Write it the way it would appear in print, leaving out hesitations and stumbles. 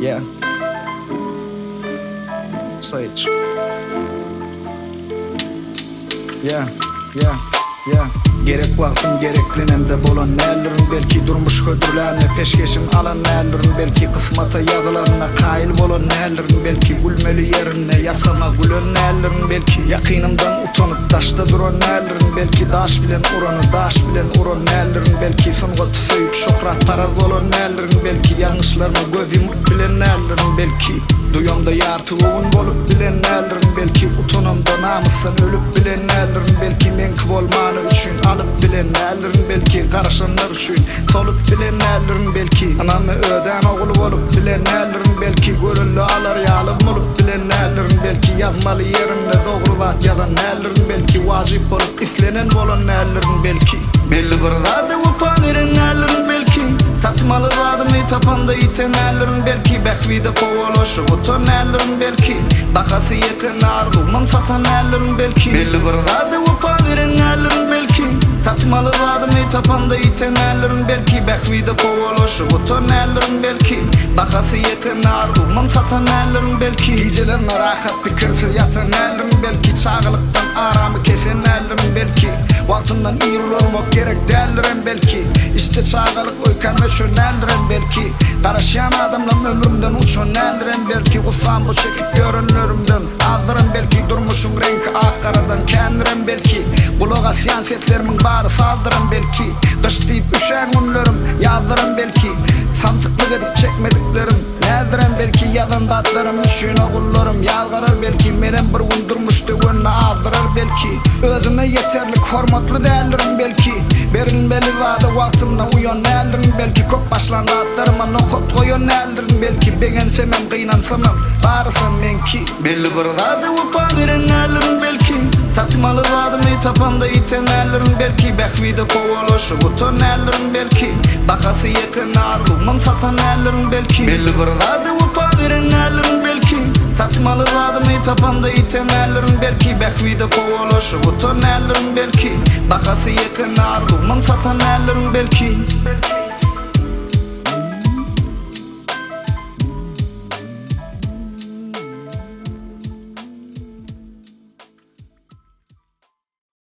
Yeah. Sage. Yeah, yeah, yeah. Gerek wagtym gereklenemde bolan däldirin belki durmuş hödürlände peşgeşim alan däldirin belki kysmata ýazylanyna kaýyl bolan däldirin belki gülmeli ýerinde ýasama gülen däldirin belki ýakynymdan utanyp daşda duran däldirin belki daş bilen urany daş bilen uran däldirin belki sungaty söýüp şöhratparaz bolan däldirin belki ýalňyşlaryma göz ýumup bilen däldirin belki duýamda ýarty göwün bolup bilen däldirin belki utanamda namysdan ölüp bilen däldirin belki meňki bolmany üçin alyp bilen däldirin belki garaşanlar üçin solup bilen däldirin belki ynamy ödän ogul bolup bilen däldirin belki görelde alar ýaly bolup bilen däldirin belki ýazmaly ýerinde dogry zat ýazan däldirin belki wajyp bolup islenen bolan däldirin belki Belli bir zada wepa beren däldirin belki Tapmaly zadymy tapamda ýiten däldirin belki Bähbide kowalaşyp utan däldirin belki Bahasy ýeten arzuwmam satan däldirin belki Belli bir zada wepa beren däldirin belki Tapmaly zadymy tapamda ýiten däldirin belki Bähbide kowalaşyp utan däldirin belki Bahasy ýeten arzuwmam satan däldirin belki Gijelerine rahat pikirsiz ýatan däldirin belki Çagalykdan aramy kesen däldirin belki Wagtyndan ir ulalmak gerek däldirem belki Içde çagalyk öýkäm öçen däldirem belki Garaşýan adamlam ömrümden uçan däldirem belki Gussam bu çekip ýörenlerimden azdyram belki Durmuşyň reňki ak-garadan kändirem belki Gulak asýan seslerimiň bary sazdyram belki Gyş diýip üşän günlerim ýazdyram belki Samsyklyk edip çekmediklerim Näzdirem belki ýazan zatlarym üçin ogullarym ýazgarar belki menem bir gün durmuş döwenini azdyrar belki özüme ýeterlik hormatly däldirin belki berilmeli zada wagtynda uýan däldirin belki köp başlan zatlaryma nokat goýan däldirin belki begensemem gynansamam barysam meňki. Belli bir zada wepa beren däldirin belki Tapmaly zadymy tapamda ýiten däldirin belki Bähbide kowalaşyp utan däldirin belki Bahasy ýeten arzuwmam satan däldirin belki Belli bir zada wepa beren däldirin belki Tapmaly zadymy tapamda ýiten däldirin belki Bähbide kowalaşyp utan däldirin belki Bahasy ýeten arzuwmam satan däldirin belki.